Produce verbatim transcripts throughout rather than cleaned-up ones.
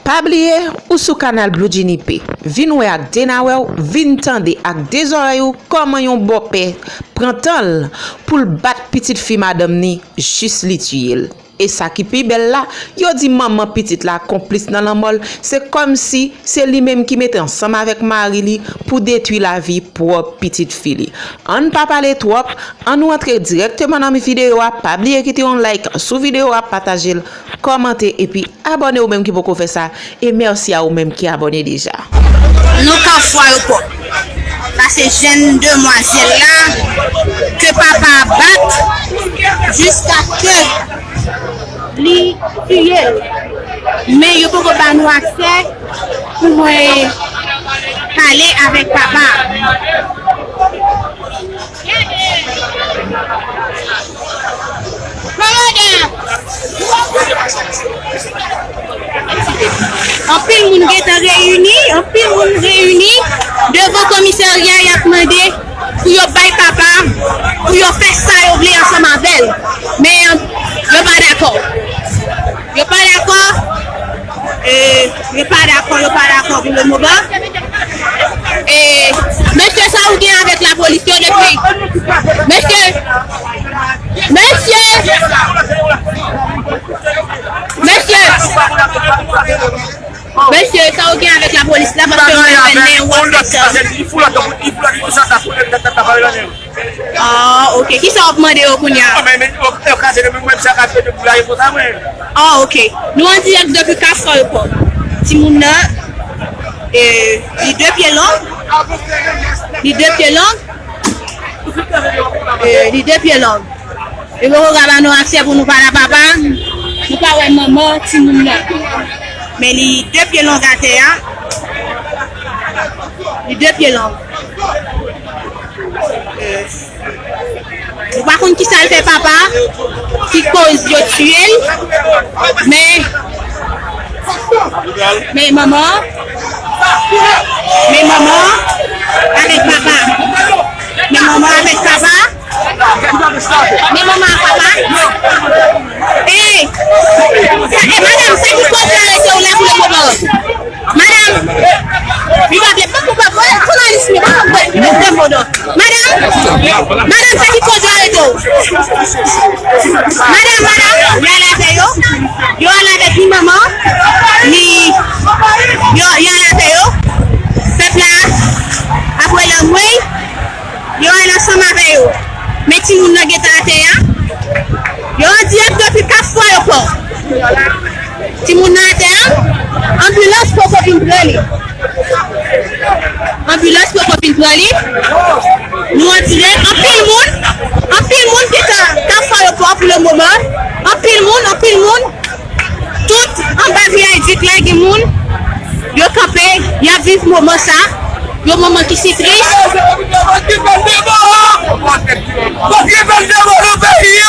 Pa bliye, ou sou kanal Blue Genie P. Vin wè ak de nawè w, vin tande ak de zòrèy ou kòman yon bòpè pran tan l pou l bat pitit fi madanm ni jis li tiye l. E sa ki pi bèl la, yo di manman pitit la konplis nan lanmò l, se kòmsi se li menm ki mete ansanm avèk mari li pou detwi lavi pwòp pitit fi li. Ann pa pale twòp, ann nou antre dirèkteman nan videyo a, pa bliye kite yon like sou videyo a, pataje l, kòmante epi abòne ou menm ki poko fè sa, e mèsi a ou menm ki abòne deja. Nou Kafou Ayopò. Sa se jèn demwazèl la ke papa a bat jiskaske li tiye l. Men yo poko ba nou aksè pou mwen pale avèk papa a. Anpil moun gentan reyini, anpil moun reyini devan komisarya, y ap mande pou yo bay papa, pou yo fè sa yo vle ansanm avè l. Men yo pa dakò. Yo pa dakò. E, yo pa dakò, yo pa dakò pou le moman. E, mesye, sa ou gen avèk lapolis yo depi? Mesye, mesye, mesye, mesye, sa ou gen avèk lapolis la, paske mwen wè nen ou ap fè sa. Ah, ok. Kisa w ap mande yo kounye a? Ah, men, men, yo, yo kraze nou, men mwen, sa ka fè de pou la, e konsa, mwen. Ah, ok. Nou an dirèk depi Kafou Ayopò. Timoun nan, e, li de pye long. Li de pye long. E, li de pye long. E poko ka ba nou aksè pou nou pale a papa. Nou pa wè manman timoun nan. Men li de pye long atè a. Li de pye long. Nou pa konn kisa l fè papa, ki koz yo tiye l, men, men manman, men manman avèk papa, men manman avèk papa, men manman ak papa. E, e madanm, sa ki koz yo arete w la pou le moman? Madanm, li pa vle, pa pou pa vle, jounalis, li pa pou vle, li pa pou vle, non. Madanm, madanm, sa ki koz yo arete w? Madanm, madanm, y al avè yo. Yo al avèk ni manman, ni, yo, y al avè yo. Pèp la ap wè lanmwey. Yo al ansanm avè yo. Men timoun nan gentan atè a. Yo an dirèk depi Kafou Ayopò. Timoun nan atè a. Anbilans poko vin pran li. Anbilans poko vin pran li. Nou an dirèk. Anpil moun. Anpil moun gentan Kafou Ayopò pou le moman. Anpil moun, anpil moun. Tout anba viyadwik la gen moun, yo kanpe, y ap viv moman sa, yon moman ki si tris. Fòk gen fèt devan nan peyi a! Fòk gen fèt devan nan peyi a!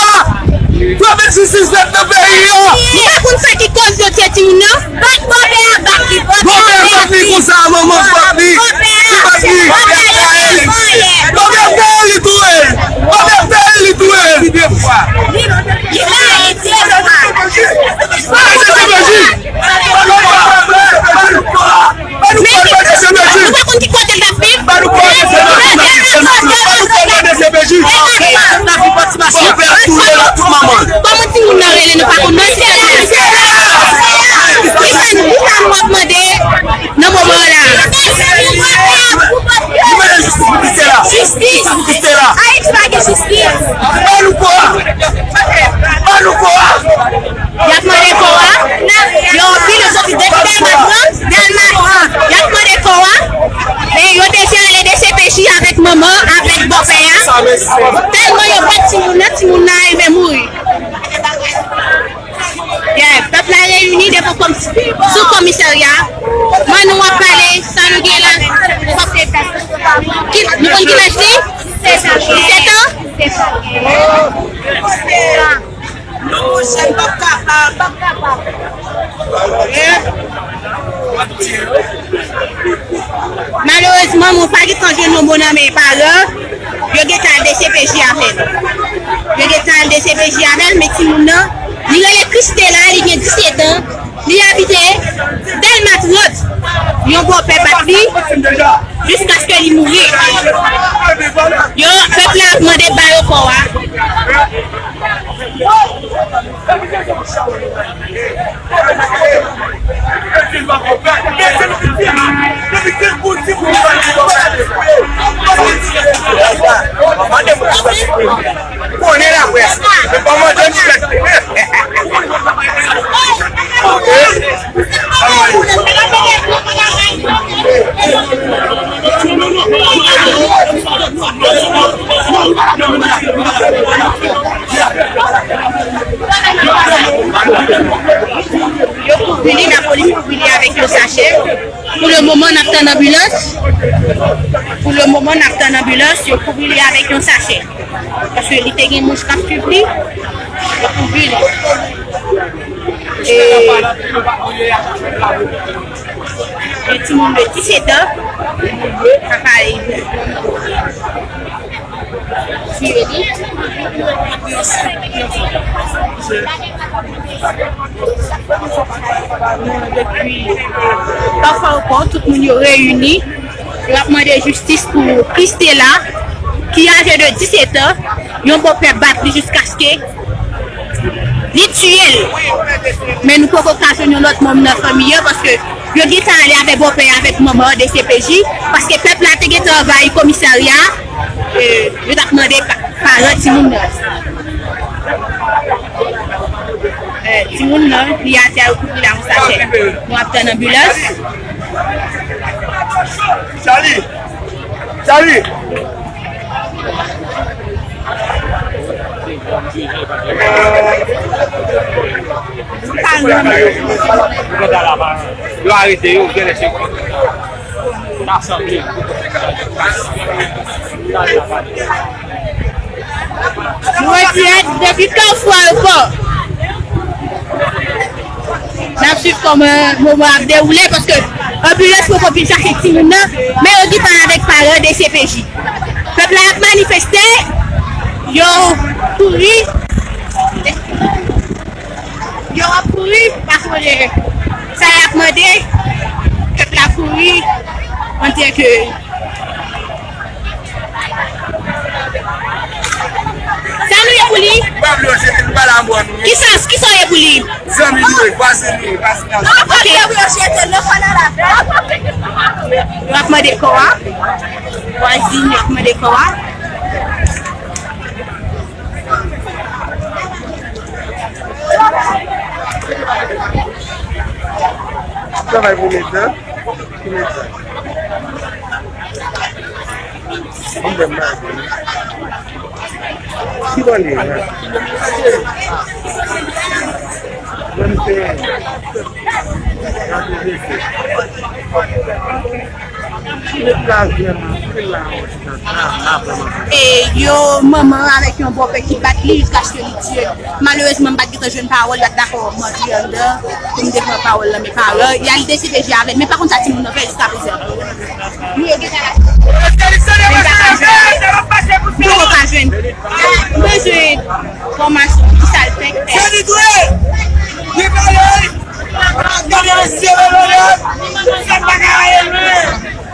Fòk gen jistis fèt nan peyi a! Nou pa konn sa ki koz yo tiye timoun nan. Bat bòpè a, bat li, bòpè a, bat li konsa, manman, bat li. Bat li. Bòpè a, bòpè a, bòpè a, li touye. Bòpè a, li touye. Li de fwa. Li ba li de fwa. Mesye, nou pa konn ki kote l t ap viv. Kòman timoun nan rele, nou pa konn nan. Kisa, kisa nou ap mande nan moman la? Jistis! Ayiti pa gen jistis! Ban nou kò a! Y ap mande kò a. Yo anpil, yo soti depi Dèlma trant, Dèlma trant. Y ap mande kò a. Men yo deja ale D C P J avèk manman, avèk bòpè a. Tèlman yo bat timoun nan, timoun nan rive mouri. Yeah, pèp la reyini devan kòm-, sou komisarya. Mwen nou ap pale, sa nou gen la. Ki, nou konn ki laj li? Disèt an? Non, monchè, m p ap kapab. Malerezman, mwen pa gentan jwenn yon mo nan men paran. Yo gentan al D C P J avè l. Yo gentan al D C P J avè l, men timoun nan, li rele Christela, li gen disèt an. Li abite Dèlma trant. Yon bòpè bat li jiskaske li mouri. Yo, pèp la ap mande ba yo kò a. Konnen laprès. Se pa mande m fè. Yo kouvri li, lapolis kouvri li avèk yon sachè. Pou le moman, n ap tann anbilans. Pou le moman, n ap tann anbilans. Yo kouvri li avèk yon sachè. Paske li te gen mouch k ap swiv li. Yo kouvri li. E, yon timoun de disèt an. Papa li. Tiye li. Depi Kafou Ayewopò, tout moun yo reyini. Yo ap mande jistis pou Christela, ki aje de disèt an. Yon bòpè bat li jiskaske li tiye l. Men nou poko ka jwenn yon lòt manm nan fanmi an, paske yo gentan ale avèk bòpè a avèk manman an D C P J, paske pèp la te gentan anvayi komisarya a, e, yo t ap mande pa-, paran timoun nan. E, timoun nan, li atè, yo kouvri l ak yon sachè. Nou ap tann anbilans. Charlie! Charlie! Yo arete yo, genlè se ta sanble. Nou an dirèk depi Kafou Ayewopò. N ap swiv kòman moman ap dewoule, paske anbilans poko vin chache timoun nan, men yo gentan avèk paran D C P J. Pèp la ap manifeste, yo kouri, yo ap kouri, pa konnen sa y ap mande, pèp la kouri, antanke Sa nou ye pou li? M pa vle yo jete, m pa la mò nou. Kisa, kisa w ye pou li? Zanmi nou ye, vwazen nou ye, vwazinaj. Ok. Yo ap mande kò a. Vwazin, yo ap mande kò a. Travay pou medam. Pou medam. Ann fè m lage. Ki bò l ye la? Ban m fè. Met la vrèman, met la vrèman. E yo manman avèk yon bòpè ki bat li jiskaske li tiye l. Malerezman, m pa t gentan jwenn pawòl, m pa t dakò m antre anndan pou m te pran pawòl nan men paran. Y al D C P J avè l, men pa konn sa timoun nan fè jiskaprezan. Nou yo gentan la. Men m pa ka jwenn. M poko ka jwenn. M bezwen enfòmasyon, kisa l fè k fè. Sa li dwe? Li pale! Gade mesye, mesye, sa pa ka ale lwen.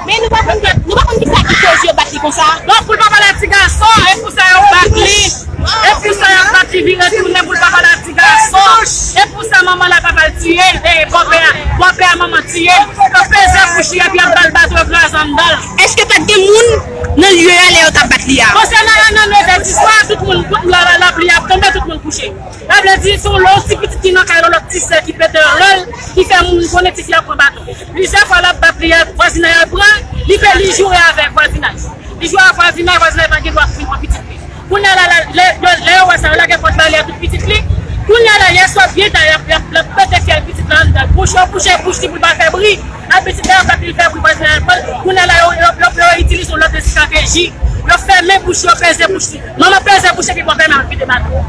Men nou pa konn, nou pa konn kisa ki koz yo bat li konsa. Donk, pou l pa pale ak ti gason, e pou sa yo bat li. E pou sa yo bat li vire tounen, pou l pa pale ak ti gason. E pou sa manman la pa pral tiye l, e bòpè a, bòpè a manman tiye l. Yo peze bouch li, epi y ap ba l baton, yo kraze anndan l. Èske pa t gen moun nan lye a lè yo t ap bat li a? Konsènan yon nan nèf è di swa, tout moun, tout la, la, lapli ap tonbe, tout moun kouche. Sa vle di, se yon lòt ti pitit ki nan kay, yon lòt ti sè ki pete rèl, ki fè moun konnen tifi a pran baton. Plizyè fwa l ap bat li a, vwazinay la pran, li fè li joure avèk vwazinay. Li joure avèk vwazinay, vwazinay pa gen dwa vin pran pitit li. Kounye a la, la, lè, lè, lè yo wè sa, yo lage pòt baryè tout pitit li. Kounye a la, yèswa byen ta, y ap, y ap, y ap pete fyèl pitit la anndan. Bouch yo bouche, bouch li pou l pa fè bri. Lè pitit la ap bat li fè bri, vwazinay la pran l. Kounye a la, yo, yo, yo, yo itilize yon lòt estrateji. Yo fèmen bouch, yo peze bouch li. Manman peze bouch epi bòpè a vide baton.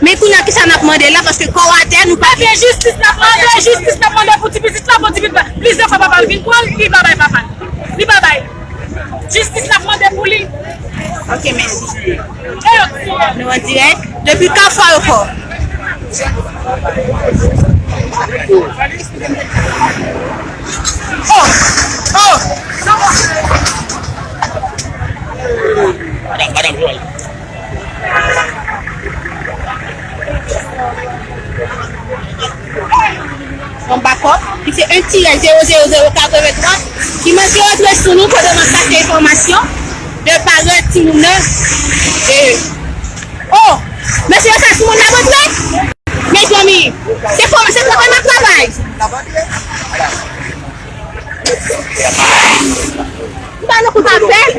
Men kounye a, kisa n ap mande la? Paske kò w atè, nou pa... Ebyen, jistis n ap mande, jistis n ap mande pou ti pitit la, pou ti pitit la. Plizyè fwa papa l vin pran l, li pa bay papa l. Li pa bay. Jistis n ap mande pou li. Ok, mèsi. E yo tiye. Nou an dirèk depi Kafou Ayewopò. Oh! Oh! Madam, madam, jwenn. Yon bakòp ki se en tirè zewo zewo zewo katrevenntwa ki manke rantre sou nou pandan n ap chache enfòmasyon de parèt timoun nan. E, oh! Mesye, sa timoun nan rantre? Mezanmi, se kòman, se travay m ap travay. M pa nan kout apèl.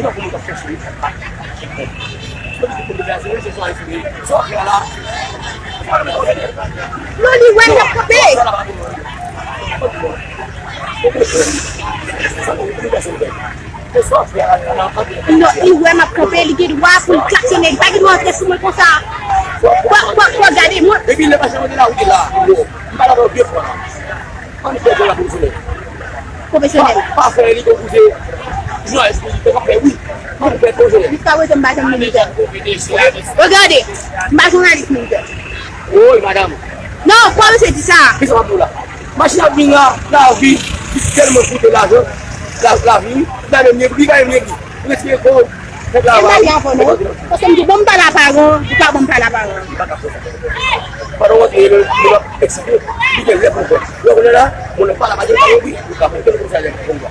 Non, li wè m ap kanpe. Non, li wè m ap kanpe, li gen dwa pou l klaksonnen, li pa gen dwa antre sou mwen konsa. Fò, fò, fò, fò gade mwen. Depi lè mache mwen te la, ou te la. M pa la pou vye fwa la. Ann fè jòb la pwofesyonèl. Pwofesyonèl. Pa, pa fè li tankou se jounalis ki te ka fè wi. Ann fè pwofesyonèl. Jiska prezan m pa janm militè. Regade, m pa jounalis militè. Woy, madanm. Non, kòman misye di sa? Kisa w ap di w la? Machin ap vin la, lavi, li tèlman koute lajan, la, lavi, li pa menm gen pri, li pa menm gen pri. Ou retire kò w, fè travay. Mwen pale avè w non. Paske m di, bon, m pale a paran, ou pa bon, m pale a paran. Li pa ka fè sa. Pandan w antre, li, li ap eksite, li gen lè pou l fè. Lè w konnen la, moun nan pale a pa gen pa gen pri, li ka fè kèlkeswa lè pou l fè.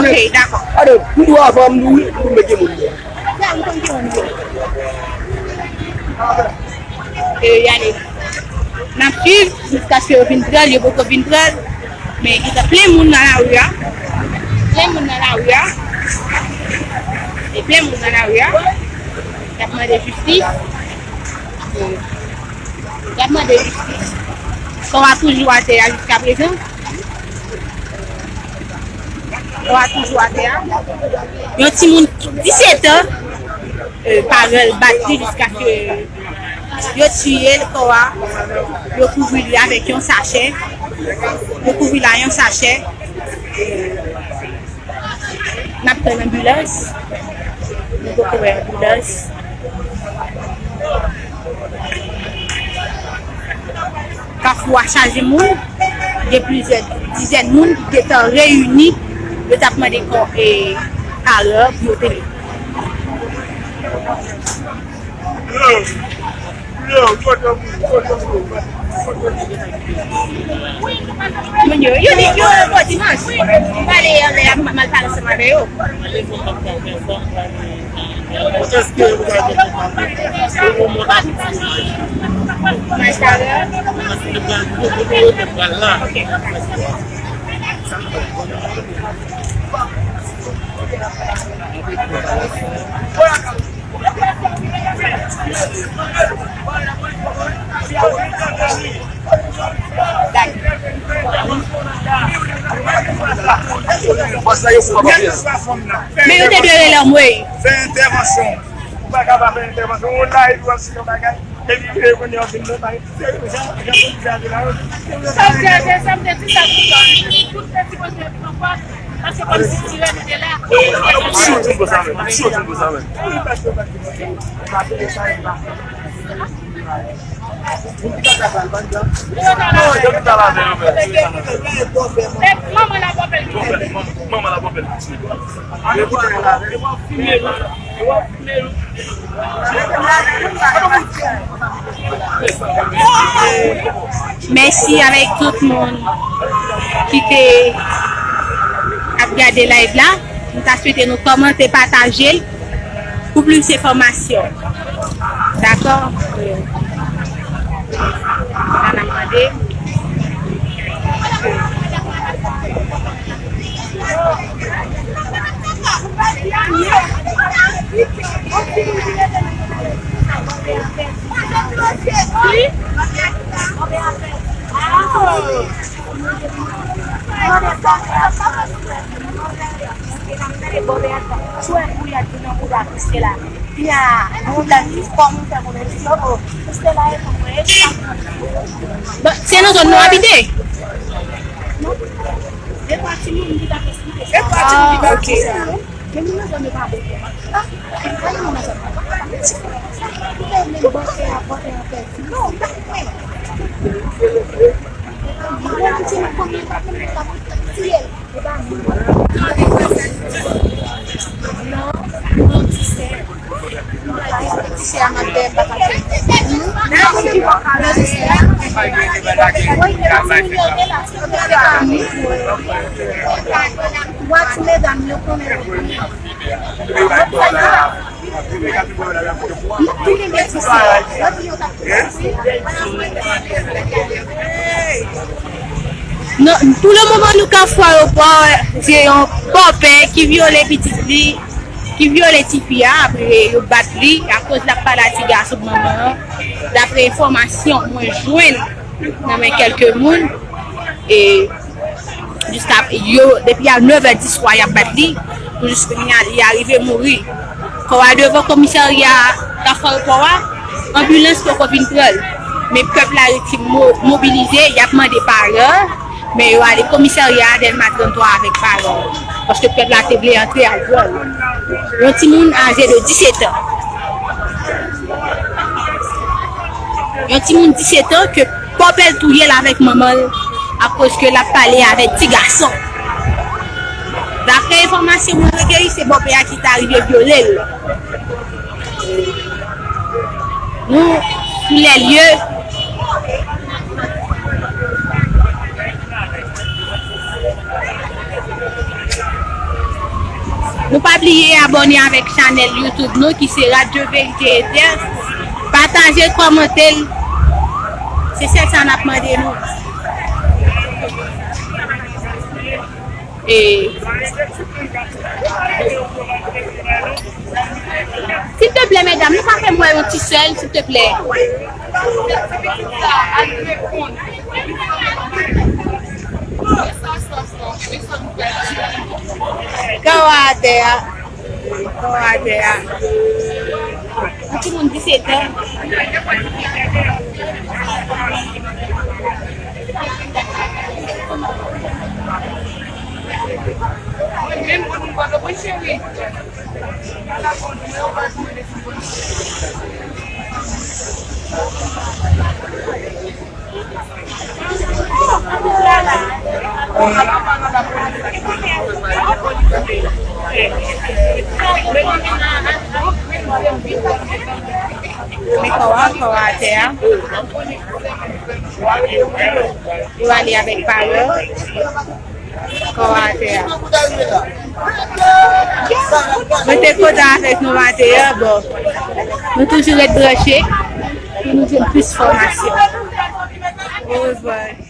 Ok, dakò. Ade, m di w avan, m di w wi, m di w met gen moun. E, y ale. N ap swiv jiskaske yo vin pran l, yo poko vin pran l. Men gentan plen moun nan lari a. Plen moun nan lari a. E plen moun nan lari a. Y ap mande jistis. Y ap mande jistis. Kò a toujou atè a jiska prezan. Kò a toujou atè a. Yon timoun disèt an, e, parèl bat li jiskaske yo tiye l, kò a, yo kouvri li avèk yon sachè. Yo kouvri l ak yon sachè. N ap tann anbilans. Nou poko wè anbilans. Kafou a chaje moun. Gen plizyè dizèn moun ki gentan reyini. Yo t ap mande kò, e, parèl pou yo te. Moun yo, yo di yo bò dimanch. M pale anlè a, m al pale ansanm avè yo. Èske ou ta gen kontak? Mwen talè. Ok. Men yo te dwe rele anmwey. Fè entèvansyon. Ou pa ka pa fè entèvansyon. Ou la epi w ap siyen yon bagay. Epi, e, kounye a, w ap vin nan bagay. Se jan, jan polis la di la, yo. Sa m te, sa m te di sa tout tan. Tout peti kote yo pran pòz, paske kòmsi tirè nou te la. Soti pou sa menm, soti pou sa menm. Manman la bòpèl. Manman la bòpèl. Mèsi avèk tout moun ki te ap gade live la. M ta swete nou kòmante, pataje l pou plis enfòmasyon. Dakò? Sa n ap mande. Bon, se nan zòn nou abite? Non. E pa timoun ki t ap eksplike sa. Ah, ok. Men nou nan zòn yo pa bon. Ah, pa nou nan zòn yo pa bon. Ou te menm bòkè a bòkè an pèdi. Non, pa mwen. Mwen di nou konbyen pa konn pa pou tiye l. E pa nou. Non, non, ti sè. Ti sè a m ap dèyè m pa ka fè. Wi, e pa ti medam yo konnen. Non, pou le moman, nou ka fwa yo pran, se yon bòpè ki vyole pitit li, ki vyole tifi a, apre yo bat li, akoz l ap pale a ti gason manman an, dapre enfòmasyon mwen jwenn nan men kèlke moun, e Jiska yo, depi a nèv è di swa, y ap bat li, pou jis kounye a, li arive mouri. Kò a devan komisarya Kafou Pò a, anbilans poko vin pran l. Men pèp la rete mo-, mobilize, y ap mande paran, men yo ale komisarya Dèlma trannntwa avèk paran. Paske pèp la te vle antre al pran l. Yon timoun aje de disèt an. Yon timoun disèt an ke bòpè l touye l avèk manman l akoz ke l ap pale avèk ti gason. Daprè enfòmasyon mwen rekeyi, se bòpè a ki ta rive vyole l. Nou sou lè lye. Nou pa bliye abòne avèk chanèl YouTube nou ki se Radyo Verite Etè. Pataje, kòmante l. Se sèl sa n ap mande nou. E silteplè, medam, nou ka fè m wè yon ti sè l, silteplè? Kò a atè a. Kò a atè a. Yon timoun disèt an. Men kò a, kò a atè a. Yo ale avèk paran. Kò a atè a. Mwen te kontan avèk nou maten an, bon. Nou toujou ret branche pou nou jwenn plis enfòmasyon. Au revoir.